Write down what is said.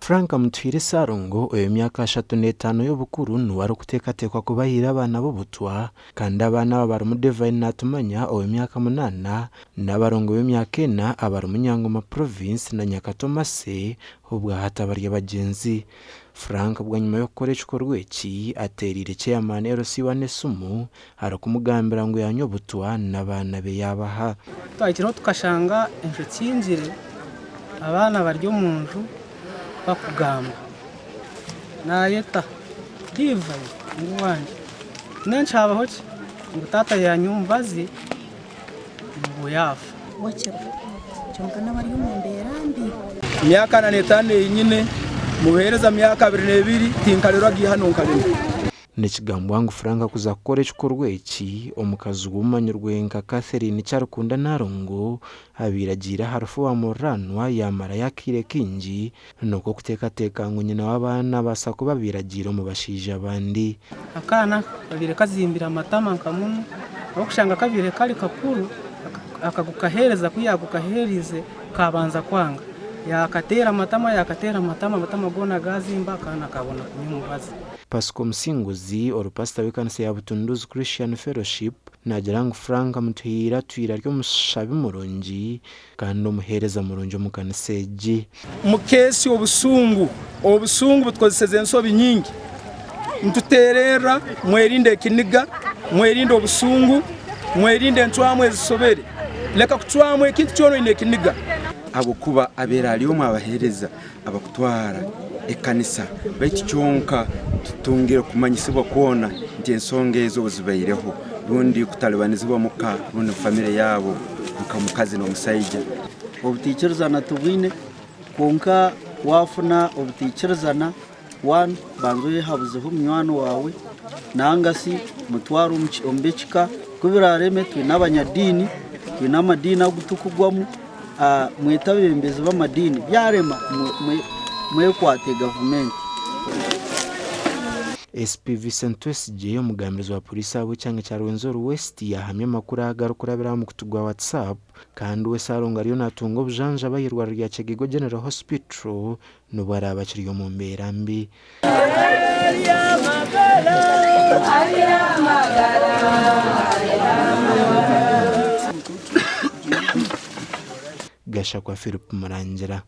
Frank Mutuhaire Ssalongo ow'emyaka 35 y'obukuru niwe arikuteekateekwa kuba ahaire abaana be obutwa kandi abaana aba barimu Divine Natumanya ow'emyaka munaana n'abarongo b'emyaka ena abarimu Nyangoma Province na Nyakato Mercy obwahati abari abagyenzi. Frank bwanyima y'okukora ekikorwa eki ateereire Chairman LC one esimu arikumugambira ngu yanywa obutwa n'abaana be yaabaha. Twahikireho tukashanga enju ekingire, abaana bari omu nju bakugamba. Naayeta Diva ngu wangye n'enki habaho ki? Ngu taata yanywa omubazi ngu yaafa. Kyonka n'abari omu mbeera mbi. Emyaka 45 ei nyine mubuheereza myaka 22 tinkarerwaga ihano nka rinu. Nikigambwa ngu Frank kuza kukora ekikorwa eki, omukazi we omanyirwe nka Catherine Kyarikunda Narongo abaire agiire aha rufu rwa muriraanwa yaamarayo akaire kaingi nikwo kuteekateeka ngu nyina w'abaana abaasa kuba abaire agiire omu bashaija abandi. Akaana kabaire kazimbire amatama nka munu, ahabw'okushanga kabaire kari kakuru akagukaheereza ku yaagukaheerize kabanza kwanga. Yaakateera amatama yaakateera amatama, amatama goona gaazimba akaana kaabona kunywa omubazi. Pasika Omusinguzi, ori pasita w'ekanisa ya Butunduuzi Christian Fellowship, naagira ngu Frank Mutuhaire atwire ari omushabi murungi kandi omuheereza murungi omu kanisa egi. Mukeesi obusungu. Obusungu butukozeseza ensobi nyingi. Nituteererra, mwerinde ekiniga, mwerinde obusungu, mwerinde encwamu ezisobere. Leka kucwamu ekintu kyona oine ekiniga. Ahabw'okuba abaire ari omwe aha baheereza abakutwara ekanisa, baitu kyonka tutungire kumanyisibwa kwona nti ensonga ezo obu zibaireho rundi kutalibanizibwa muka rundi famire yaabo nka mukazi n'omusaija. Obutaikirizana tubwine, kwonka waafuna obutaikirizana, one banza oyehabuzeho munywani waawe nanga shi mutware omu b'ekika, ku biraareme twine abanyadiini, twine amadiini agu turikugwamu, mwete abeebembezi b'amadiini byarema mwekwate gavumenti. SP Vincent Twesigye, omugambirizi wa Poriisi ahabw'ekyanga kya Rwenzori West yaahamya amakuru aga arikurabira aha mukutu gwa WhatsApp kandi we Ssalongo ariyo naatunga obujanjabi ah'eirwariro rya Kyegegwa General Hospital n'obu araabe akiri omu mbeera mbi. Gashakwa Philip Murangira.